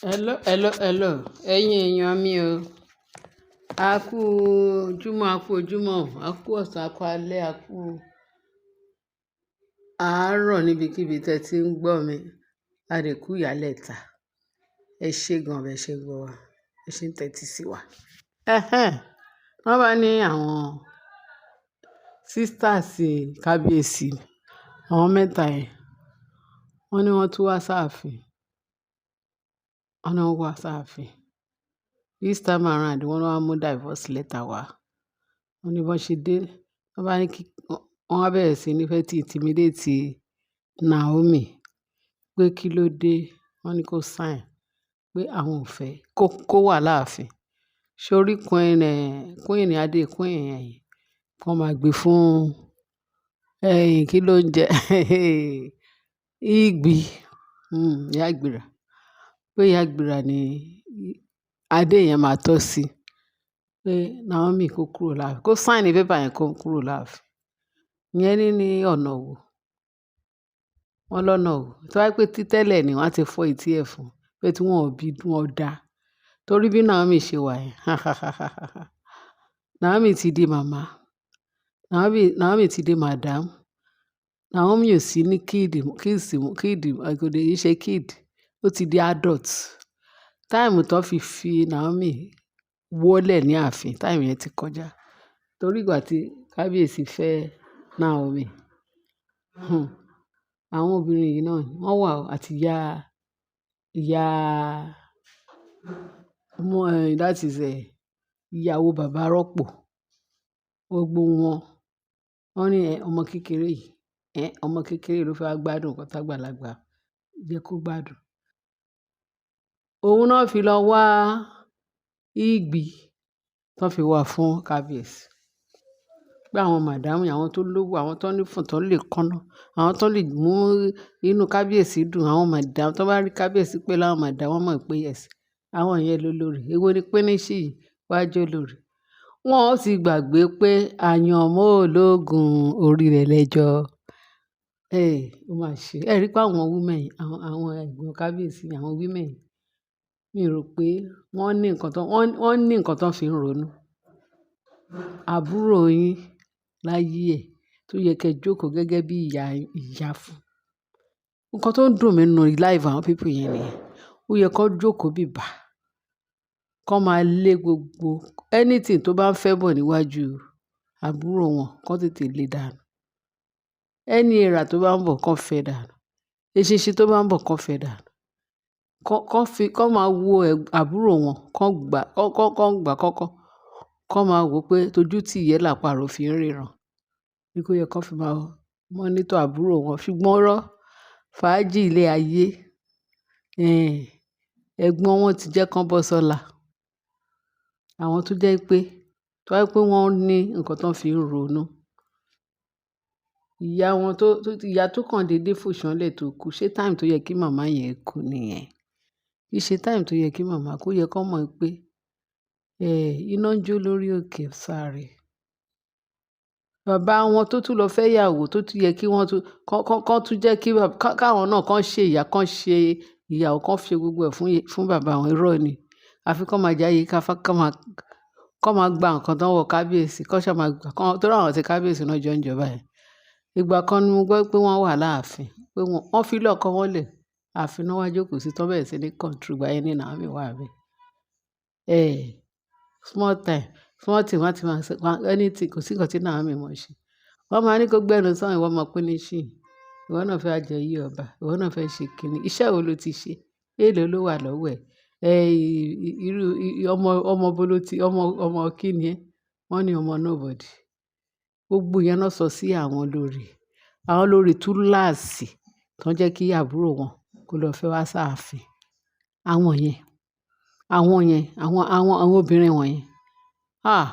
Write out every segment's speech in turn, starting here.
Hello, hello, hello. Ẹ̀yin èèyàn mi o. A kú ojúmọ́, a kú ojúmọ́, a kú ọ̀sán, a kú alẹ́, a kú àárọ̀ níbikíbi tí ẹ ti ń gbọ́ mi. A dẹ̀ kú ìyálẹ́ta. Ẹ ṣé gan bẹ ṣe gbọ́ wa. Ẹ ṣé ń tẹ́tí sí wa. Ẹhẹ́n. Wọ́n bá ní àwọn sisters kábíyèsí, àwọn mẹ́ta yẹn, wọ́n ní wọ́n tún wá sáàfin. Wọ́n ní wọ́n wá sáàfin. This time around, wọ́n wá mú divorce letter wá. Wọ́n ní bó ṣe dé, wọ́n bá ní kí wọ́n wá bẹ̀rẹ̀ sí ní fẹ́ tí intimidate Naomi pé kí ló dé. Wọ́n ní kó sign pé àwọn ò fẹ́ kó wà láàfin. Sórí queen, queen adé queen yẹn, kí wọ́n máa gbé fún, kí ló ń jẹ? Ìgbì, ìyá ìgbìrà. Pé ìyá ìgbìrà ni adé yẹn máa tọ́ sí. Pé Naomi kó kúrò láàfin, kó sign paper yẹn kó kúrò láàfin. Ìyẹn ní ọ̀nà wo? Wọ́n lọ́nà wo? Tí wọ́n bá pé tí tẹ́lẹ̀ ni wọ́n á ti fọ́ etí ẹ̀ fún un. Pé tí wọ́n ò bí wọ́n dá. Torí bí Naomi ṣe wà yẹn. Naomi ti di màmá. Naomi ti di madam. Naomi ò sí ní kid, kids, kid, kò lè ṣe kid. Ó ti di adult. Time tó fi Naomi wọ́lẹ̀ ní ààfin, time yẹn ti kọjá. Torí ìgbà tí kábíyèsí fẹ́ Naomi, àwọn obìnrin yìí náà wọ́n wà àti ìyá, ìyá, that is, ìyàwó bàbá rọ́pò. Gbogbo wọn, wọ́n ní ọmọ kékeré yìí, ọmọ kékeré ló fẹ́ gbádùn nǹkan tí àgbàlagbà jẹ́ kó gbádùn. Òun náà fi lọ wá ìgbì tó fi wà fún kábíyèsí. Pé àwọn madam, àwọn tó lówó, àwọn tó ní fún, tó lè kọ́nà, àwọn tó lè mú inú kábíyèsí dùn, àwọn madam tó bá rí kábíyèsí pé láwọn madam wọ́n mọ̀ pé yes, àwọn yẹn ló lórí. Èwo ni píníṣín yìí wá jó lórí. Wọ́n ó sì gbàgbé pé àyànmọ́ ológun orí rẹ̀ lẹ́jọ́. Ó máa ṣe. Ẹ rí pé àwọn women, àwọn ẹ̀gbọ́n kábíyèsí, àwọn women, mi rò pé wọ́n ní nǹkan tó, wọ́n ní nǹkan tó fi ń ronú. Àbúrò yín láyé ẹ̀ tó yẹ kí ẹ jókòó gẹ́gẹ́ bí ìyá, ìyá fún. Nǹkan tó ń dùn mí nínú life àwọn people yẹn nìyẹn. Ó yẹ kó jókòó bíbà, kó máa lé gbogbo anything tó bá ń fẹ́ bọ̀ níwájú àbúrò wọn, kó tètè lé dànù. Any èèrà tó bá ń bọ̀, kó fẹ́ dànù. Eṣinṣin tó bá ń bọ̀, kó fẹ́ dànù. Kó fi, kó máa wo àbúrò wọn, kó gbà, kó gbà kọ́kọ́. Kó máa wò pé tójú tí ìyẹ́ làparò fi ń ríran. Ní kó yẹ kó fi máa monitor àbúrò wọn. Ṣùgbọ́n irọ́, fàájì ilé ayé, ẹ̀gbọ́n wọn ti jẹ́ kó bọ́ sọ́la. Àwọn tó jẹ́ pé, tó bá jẹ́ pé wọ́n ní nǹkan tó fi ń ronú. Ìyá wọn tó, ìyá tó kàn dédé fò ṣánlẹ̀ tó kú. Ṣé time tó yẹ kí màmá yẹn kú nìyẹn? Kì í ṣe time tó yẹ kí màmá kú. Ó yẹ kó mọ̀ pé, iná ń jó lórí òkè sáré. Bàbá wọn tó tún lọ fẹ́ ìyàwó tó tún yẹ kí wọ́n tún, kó tún jẹ́ kí káwọn náà kó ṣe ìyá, kó ṣe ìyàwó, kó ṣe gbogbo ẹ̀ fún bàbá wọn. Irọ́ ni. Àfi kó máa jayé ká kó máa gba nǹkan tó ń wọ kábíyèsí, kó ṣá máa gbà, torí àwọn tí kábíyèsí náà jọ ń jọba yẹn. Ìgbà kan ni mo gbọ́ pé wọ́n wà láàfin, pé wọ́n fi ilé ọkọ wọn lẹ̀. Ààfin náà wá jókòó sí, tán bẹ̀rẹ̀ sí ní control. Ìgbà yẹn ni Naomi wà níbẹ̀. Small time, small thing wọ́n ti máa sọ, anything, kò sí nǹkan tí Naomi mọ̀ ṣe. Wọ́n máa ní kó gbẹ́nu sọ́hun, ìwọ ọmọ píníṣín. Ìwọ náà fẹ́ jẹ iye ọba, ìwọ náà fẹ́ ṣe kíni. Iṣẹ́ wo lo ti ṣe? Èló ló wà lọ́wọ́ ẹ? Irú ọmọ, ọmọ bó ló ti, ọmọ, ọmọ kí ni ẹ́? Wọ́n ní ọmọ nobody. Gbogbo ìyẹn náà sọ sí àwọn olórí. Àwọn olórí túláàsì tó ń jẹ́ kí àbúrò wọn kó lọ fẹ́ wá sáàfin. Àwọn yẹn, àwọn yẹn, àwọn obìnrin wọ̀nyẹn. Ah!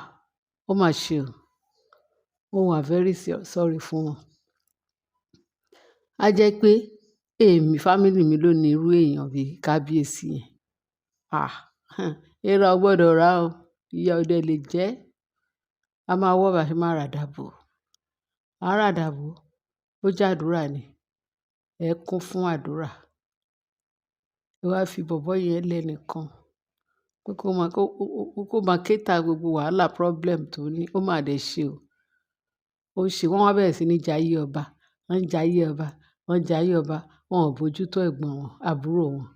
Ó mà ṣe o. Mo wà very sorry fún wọn. A jẹ́ pé èmi family mi ló ní irú èèyàn bí kábíyèsí yẹn. Ah! Èèrà ò gbọdọ̀ rà o. Ìyà ò dẹ lè jẹ́. A máa wọ́ bá ṣe máa rà dàbò. A rà dàbò. Ó jẹ́ àdúrà ni. Ẹ kún fún àdúrà. Ẹ wá fi bọ̀bọ́ yẹn lẹ́nìkan pé kó máa cater gbogbo wàhálà, problem tó ní. Ó máa dẹ̀ ṣe o. Ó ṣe, wọ́n wá bẹ̀rẹ̀ sí ní jayé ọba. Wọ́n ń jayé ọba, wọ́n ń jayé ọba. Wọn ò bójútó ẹ̀gbọ́n wọn, àbúrò wọn.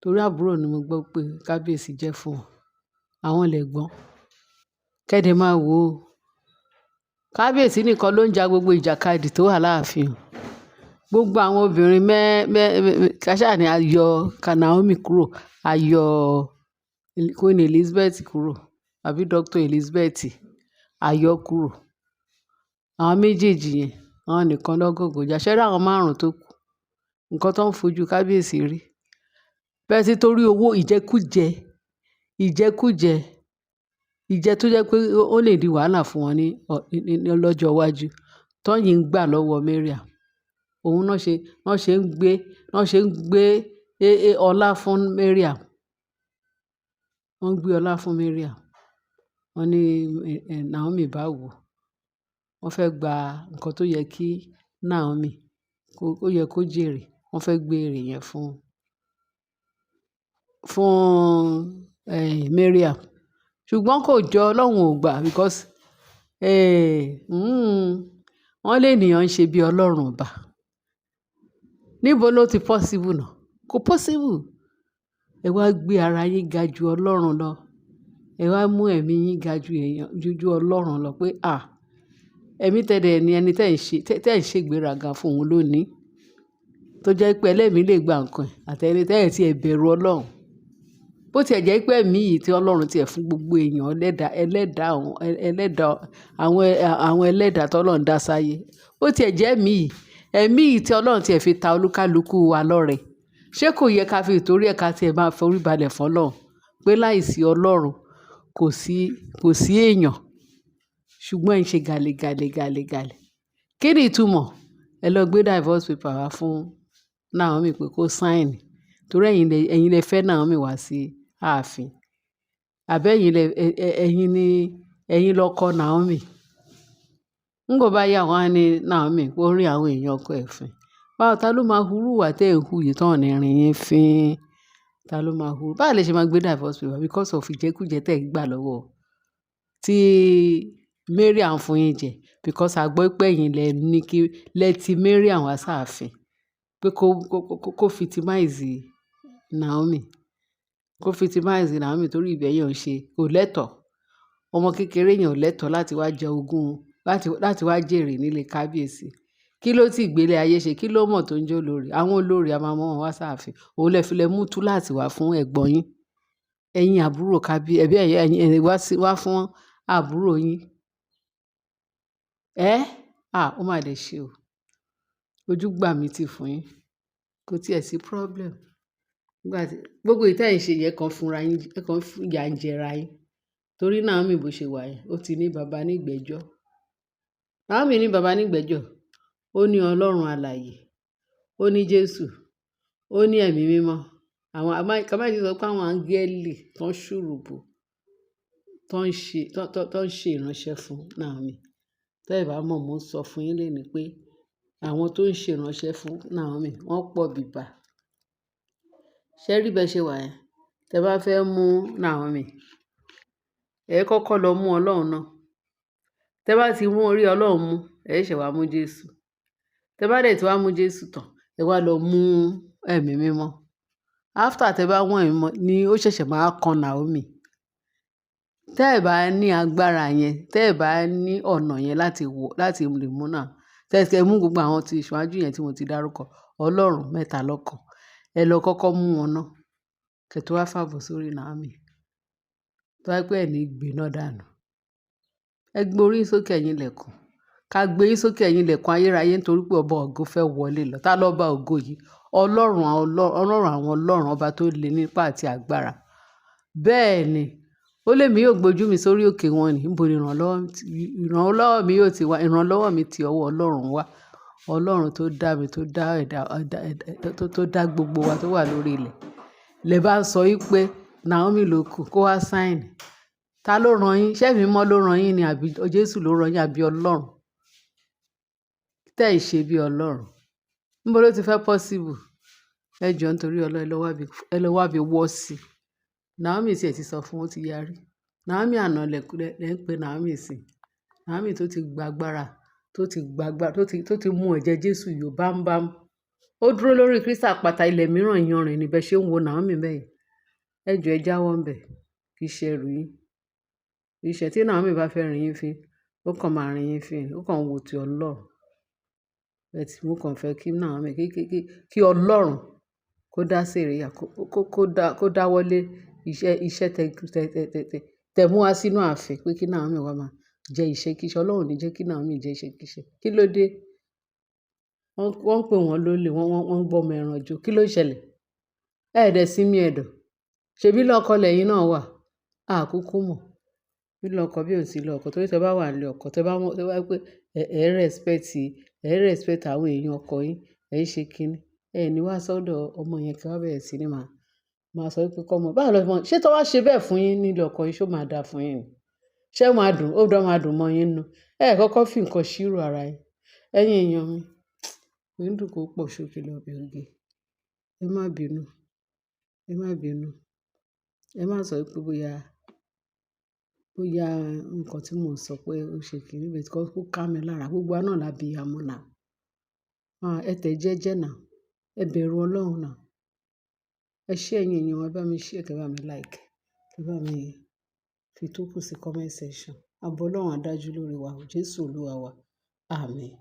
Torí àbúrò ni mo gbọ́ pé kábíyèsí jẹ́ fún wọn. Àwọn lẹ̀gbọ́n. Kẹ́dẹ̀ máa wò ó. Kábíyèsí nìkan ló ń ja gbogbo ìjàkadì tó wà láàfin. Gbogbo àwọn obìnrin mẹ́ mẹ́ káṣá ni a yọ Naomi kúrò, a yọ Queen Elizabeth kúrò, àbí Dr. Elizabeth, a yọ kúrò. Àwọn méjèèjì yẹn, àwọn nìkan ló gògò jà. Ṣé rí àwọn márùn-ún tó kù? Nǹkan tó ń fojú kábíyèsí rí. Bẹ́ẹ̀ sì torí owó ìjẹkújẹ, ìjẹkújẹ, ìjẹ tó jẹ́ pé ó lè di wàhálà fún wọn ní lọ́jọ́ iwájú. Tóyìn ń gbà lọ́wọ́ Mariam. Òun náà ṣe, wọ́n ṣe ń gbé ọlá fún Mariam. Wọ́n ń gbé ọlá fún Mariam. Wọ́n ní Naomi bá wò. Wọ́n fẹ́ gba nǹkan tó yẹ kí Naomi kó, ó yẹ kó jèrè. Wọ́n fẹ́ gbé èrè yẹn fún Mariam. Ṣùgbọ́n kò jọ, Ọlọ́run ò gbà because wọ́n lé ènìyàn ń ṣe bí Ọlọ́run ọba. Níbo ló ti possible náà? Kò possible. Ẹ wá gbé ara yín ga ju Ọlọ́run lọ. Ẹ wá mú ẹ̀mí yín ga ju èèyàn, ju Ọlọ́run lọ pé à, ẹ̀mí tẹ̀dẹ̀ ni ẹni tí ẹ̀ ń ṣe, tí ẹ̀ ń ṣe ìgbéraga fún òun lónìí. Tó jẹ́ pé ẹlẹ́mìí lè gba nǹkan ẹ̀ àti ẹni tí ẹ̀ tí ẹ bẹ̀rù Ọlọ́run. Bó tí ẹ jẹ́ pé ẹ̀mí yìí tí Ọlọ́run tí ẹ fún gbogbo èèyàn ẹlẹ́dàá, ẹlẹ́dàá àwọn, ẹlẹ́dàá, àwọn ẹlẹ́dàá tí Ọlọ́run dá sáyé. Bó tí ẹ jẹ́ ẹ̀mí yìí tí Ọlọ́run tí ẹ fi ta olúkálùkù wa lọ́rẹ. Ṣé kò yẹ ká fi ìtorí ẹ ká tí ẹ máa forí balẹ̀ fún Ọlọ́run pé láìsí Ọlọ́run kò sí èèyàn. Ṣùgbọ́n ẹ̀ ń ṣe gàlè gàlè gàlè gàlè. Kí ni ìtumọ̀? Ẹ lọ gbé divorce paper wá fún Naomi pé kó sign. Torí ẹ̀yin lẹ fẹ́ Naomi wá sí ààfin. Àbí ẹ̀yin lẹ, ẹ̀yin ni, ẹ̀yin lọkọ Naomi. Nígbà bá yá wọ́n á ní Naomi ó rí àwọn èèyàn ọkọ ẹ̀ fín. Báwo ta ló máa hu irú ìwà tí ẹ̀ ń hu yìí tí wọ́n ò ní rí yín fín? Ta ló máa hu? Báwo lẹ ṣe máa gbé divorce paper because of ìjẹkújẹ tí ẹ̀ ń gbà lọ́wọ́ tí Mariam fún yín jẹ, because a gbọ́ pé ẹ̀yin lẹ ní kí lẹ ti Mariam wá sáàfin pé kó victimize Naomi. Kó victimize Naomi torí ibẹ̀ yẹn ò ṣe, kò lẹ́tọ̀ọ́. Ọmọ kékeré yẹn ò lẹ́tọ̀ọ́ láti wá jẹ ogún, láti wá jèrè nílé kábíyèsí. Kí ló tí ìgbélé ayé ṣe? Kí ló mọ̀ tó ń jẹ́ olórí? Àwọn olórí a máa mú wọn wá sáàfin. Òun lẹ fi lẹ mú túláàsì wá fún ẹ̀gbọ́n yín. Ẹ̀yin àbúrò ẹbí ẹ̀yin, ẹ̀yin wá sí, wá fún àbúrò yín. Ẹ́! À, ó máa dẹ̀ ṣe o. Ojú gbà mí tì fún yín. Kò tí ẹ sí problem. Nígbà tí gbogbo èyí tí ẹ̀ ń ṣe yẹn kan fúnra yín, ẹ kan fún ìyà ń jẹra yín. Torí Naomi bó ṣe wà yẹn, ó ti ní baba ní ìgbẹ́jọ́. Naomi ní baba ní ìgbẹ́jọ́. Ó ní Ọlọ́run alààyè. Ó ní Jésù. Ó ní ẹ̀mí mímọ́. Àwọn, ká má ṣe sọ pé àwọn áńgẹ́lì tó ń ṣùrùbù, tó ń ṣe ìránṣẹ́ fún Naomi. Tẹ́ ẹ bá mọ̀, mo ń sọ fún yín léèní pé àwọn tó ń ṣe ìránṣẹ́ fún Naomi wọ́n pọ̀ bíbà. Ṣé rí bẹ́ẹ̀ ṣe wà yẹn? Tẹ bá fẹ́ mú Naomi, ẹ kọ́kọ́ lọ mú Ọlọ́run náà. Tẹ bá ti mú orí Ọlọ́run mú, ẹ ṣẹ̀ wá mú Jésù. Tẹ bá dẹ̀ tí wá mú Jésù tán, ẹ wá lọ mú ẹ̀mí mímọ́. After tẹ bá mú ẹ̀mí mímọ́ ni ó ṣẹ̀ṣẹ̀ máa kan Naomi. Tẹ́ ẹ bá ní agbára yẹn, tẹ́ ẹ bá ní ọ̀nà yẹn láti wò, láti lè mú náà, tẹ́ ẹ mú gbogbo àwọn tí ìṣáájú yẹn tí mo ti dárúkọ, Ọlọ́run mẹ́ta lọ́kan. Ẹ lọ kọ́kọ́ mú wọn náà, kí ẹ tó wá fàbọ̀ sórí Naomi. Tó bá jẹ́ pé ẹ ní gbiná dànù. Ẹ gbé orí sókè ẹ̀yin ilẹ̀kùn. Ká gbé yín sókè ẹ̀yin ilẹ̀kùn ayérayé nítorí pé ọba ògo fẹ́ wọlé lọ. Ta lọba ògo yìí? Ọlọ́run àwọn ọlọ́run, ọba tó le nípa àti agbára. Bẹ́ẹ̀ ni, ó lé mi yóò gbójú mi sórí òkè wọn ni. Níbo ni ìrànlọ́wọ́ mi yóò ti wá? Ìrànlọ́wọ́ mi ti ọwọ́ Ọlọ́run wá. Ọlọ́run tó dá mi, tó dá ẹ̀dá, tó dá gbogbo wa tó wà lórí ilẹ̀. Lẹ bá sọ wípé Naomi ló kù kó wá sign. Ta ló rán yín? Ṣé ẹ̀mí mímọ́ ló rán yín ni àbí Jésù ló rán yín àbí Ọlọ́run? Tẹ́ ẹ̀ ṣe bí Ọlọ́run. Níbo ló ti fẹ́ possible? Ẹ jọ̀ọ́, nítorí Ọlọ́run, ẹ lọ wá bí wọ́ sí. Naomi tí ẹ ti sọ fún, ó ti yarí. Naomi àná lẹ ń pe Naomi sí. Naomi tó ti gba agbára, tó ti gba agbára, tó ti mú ẹ̀jẹ̀ Jésù yó bámbám. Ó dúró lórí Kristi àpáta, ilẹ̀ mìíràn yanrìn ní bẹ́ẹ̀ ṣe ń wo Naomi bẹ́ẹ̀. Ẹ jọ̀ọ́, ẹ jáwọ́ ńbẹ̀. Kì í ṣe ẹrù yín. Kì í ṣe tí Naomi bá fẹ́ rìn yín fín, ó kàn máa rìn yín fín, ó kàn wò tí Ọlọ́run. But mo kàn fẹ́ kí Naomi, kí Ọlọ́run kó dá sẹ̀ríà, kó dáwọ́lé iṣẹ́ tẹ tẹ tẹ tẹ tẹ tẹ mú wá sínú ààfin pé kí Naomi wá máa jẹ iṣẹ́ kíṣẹ́. Ọlọ́run ò ní jẹ́ kí Naomi jẹ iṣẹ́ kíṣẹ́. Kí ló dé? Wọ́n ń pè wọ́n lólè, wọ́n ń gbọ́mọ ẹran jó. Kí ló ṣẹlẹ̀? Ẹ dẹ̀ sinmi ẹ̀dọ̀. Ṣebí lọ́kọ lẹ́yìn náà wà? A kúkú mọ̀. Bí lọ́kọ bí ò sí lọ́kọ. Torí tí ẹ bá wà nílé ọkọ, tí ẹ bá pé ẹ respect àwọn èèyàn ọkọ yín, ẹ ń ṣe kíni. Ẹ ní wá sọ́dọ̀ ọmọ yẹn kí wọ́n bẹ̀rẹ̀ sí ní máa sọ wípé kọ́ ọmọ. Báwo lọmọ? Ṣé tó bá ṣe bẹ́ẹ̀ fún yín nílé ọkọ yín, ṣé ó máa dáa fún yín ni? Ṣé ó máa dùn? Ó dán máa dùn mọ́ yín nínú. Ẹ kọ́kọ́ fi nǹkan ṣírò ara yín. Ẹ̀yin èèyàn mi, kò ní dùn kó pọ̀ ṣókí lọ́bẹ̀ oge. Ẹ má bínú. Ẹ má bínú. Ẹ má sọ wípé bóyá nǹkan tí mò ń sọ pé ó ṣe kíni, but ó ká mi lára. Gbogbo wa náà lábiyamọ now. Ah, ẹ tẹ̀ jẹ́jẹ́ now. Ẹ bẹ̀rù Ọlọ́run now. Ẹ ṣé, ẹ̀yin èèyàn, ẹ bá mi share, kí ẹ bá mi like, kí ẹ bá mi fi tó kù sí comment section. Àbọ̀ Ọlọ́run á dájú lórí wa. Jésù Olúwa wa. Àmín.